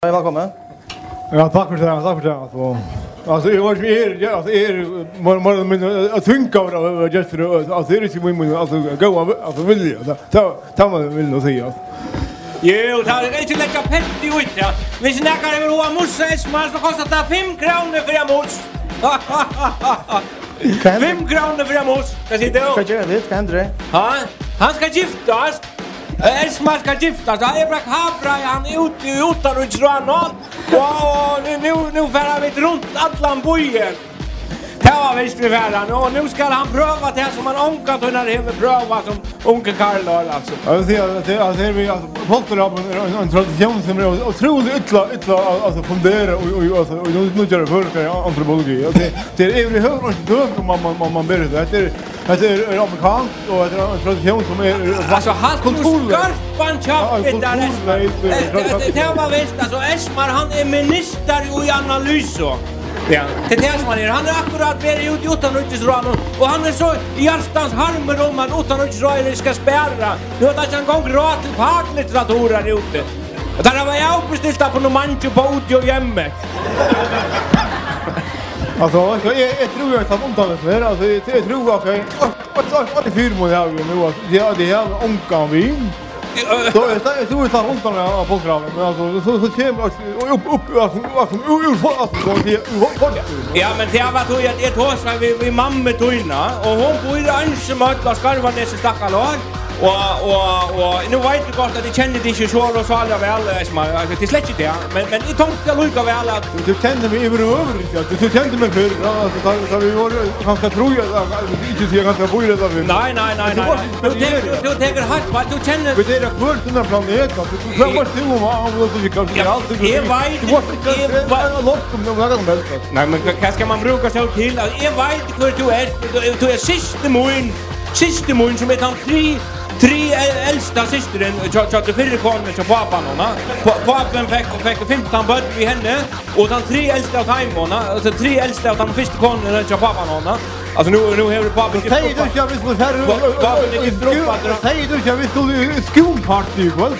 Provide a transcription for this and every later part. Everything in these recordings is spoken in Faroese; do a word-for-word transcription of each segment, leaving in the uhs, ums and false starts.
Hei, vælkomin. Ja, takk fyri tað, takk fyri tað, altso. Altso, eg var ikki her, ja, altso, eg eri meir, meir ella minni, eh, tvingaður av, av gestir, eh, altso, tað er ikki mín, mín, altso, góða vi-, altso, vilji, altso, tað, tað má eg vilja siga, altso. Jú, tað er ikki leggja petti út, ja. Viss nakar hevur hug at mussa Esmar, so kostar tað fimm krónur fyri at mussa. Hvat hendir? Fimm krónur fyri at mussa. Hvat sigur tú? Hvat ger hann við? Hvat hendir? Ha? Hann skal giftast. Eh, Esmar skal giftast. Hann er bara kapraði, hann er úti í uttanríkisráðnum. Og, og nú, nú, nú fara vit runt allan býin. Tað var vist vit fara. Og nú skal hann prøva tað, sum hann ongantíð hevur prøvað sum ungi Karl, altso. Ja, eg vil siga at tað, at tað er við, altso, Polterabin er ein, ein tradisjón sum er ótrúliga illa, illa, al-, altso, funderað í, í, altso, í nú-, núggjari føroyskari antropologi. Altso, tað, tað er yvirhøvur ikki dømt, um man, man, man, man ber tað. Tað er, tað er, er amerikanskt, og tað er ein tradisjón sum er, er Altso, halt nú kulturleys. Skarpan kjaft, ja, við tær, kulturleys, Esmar. Eh, eh, tað, tað var vist, altso, Esmar, hann er minister í analysu. Ja. Tað er tað sum hann er. Hann er akkurát verið úti í uttanríkisráðnum, og hann er so hjartans harmur um, at uttanríkisráðið skal spara. Nú er tað ikki eingong ráð til fakliteratur har úti. Og teir hava avbestilt abonnement uppá Úti og Heima. Altso, altso, eg, eg trúði, eg slapp undan hesum her. Altso, eg, eg trúði, ok, eitt, eitt, eitt fyrimun havi eg nú, altso, tað, tað havi ongan vin. So eg, eg trúði, eg slapp undan av, av Polterabin, men altso, so, so kemur, altso, upp, upp, altso, altso, úr, úr, for-, altso, so, tað er úr, for-, for-, Ja, men tað var tí, at eg tosaði við, við mammu tína, og hon býr einsamøll á Skarvanesi, stakkalár. Og, og, og nú veit eg gott, at eg kenni teg ikki so, so særliga væl, Esmar, altso, tað er slett ikki tað, men, men eg tonkti allíkavæl, at Tú, tú kennir meg yvirhøvur ikki, altso, tú, tú kennir meg fyrr, ja, altso, tá, tá vit vóru kanska trý, ella, ella, ikki siga kanska fýra ella fimm. Nei, nei, nei, Men tú nei, vart nei. ikki Tú tekur, spesiell. Tú tekur heilt feil, tú kennir Vit eru á hvør sín planet, altso, tú, tú Ja, vart tú og, og, og, og, Ja, alt, eg veit, Tú vart ikki eg veit. Lost um nakað sum helst, altso. Nei, men hva, hva skal man brúka seg til? Altso, eg veit hvør tú ert. Tú, tú ert systir mín. Systir mín, sum er tann tri-, tri el-, elsta systirin hjá, hjá tí fyrru konuni hjá pápanum, ha? Pá-, pápin fekk, fekk fimtan børn við henni, og tann tri elsta av teimum, ha? Altso, tri elsta av tann fyrstu konuni hjá pápanum, ha? Altso, nú, nú hevur pápin So gift sigur upp tú ikki, at vit skulu fara Pá-, pápin er gift upp aftur, ha? So sigur tú ikki, at vit skulu í skúmparty í kvøld?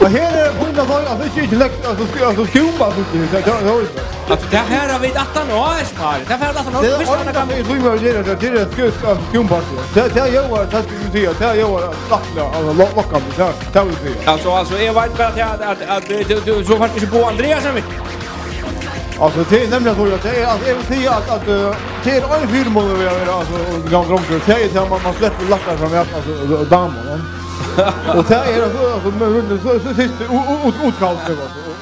Og her er pína, altso, ikki, ikki lekt, altso, skú-, altso, skúm, altso, ikki, tað, tað, tað, Altso, tað fara vit aftan á, Esmar. Tað fara vit aftan á. Tað er Fyrst eina hann kann ferð, eg tími at gera tað, tað er skú-, altso, skúmparty. Tað, tað ljóðar, tað skal eg siga, tað ljóðar rættiliga, altso, lo-, lokkandi, tað, tað vil eg siga. Altso, altso, eg veit bara at, at, at, at, eh, tú, tú, so fært ikki Bo Andreasen við. Altso, tað er nemliga so, at tað er, altso, eg vil siga at, at, eh, tað er ein fyrimunur við at vera, altso, drongur. Tað er tað, man, man sleppur lættari fram við, altso, damum, ja. Og tað er, altso, altso, men, men, so, so, sist, u-, u-, ut-, útkast, altso.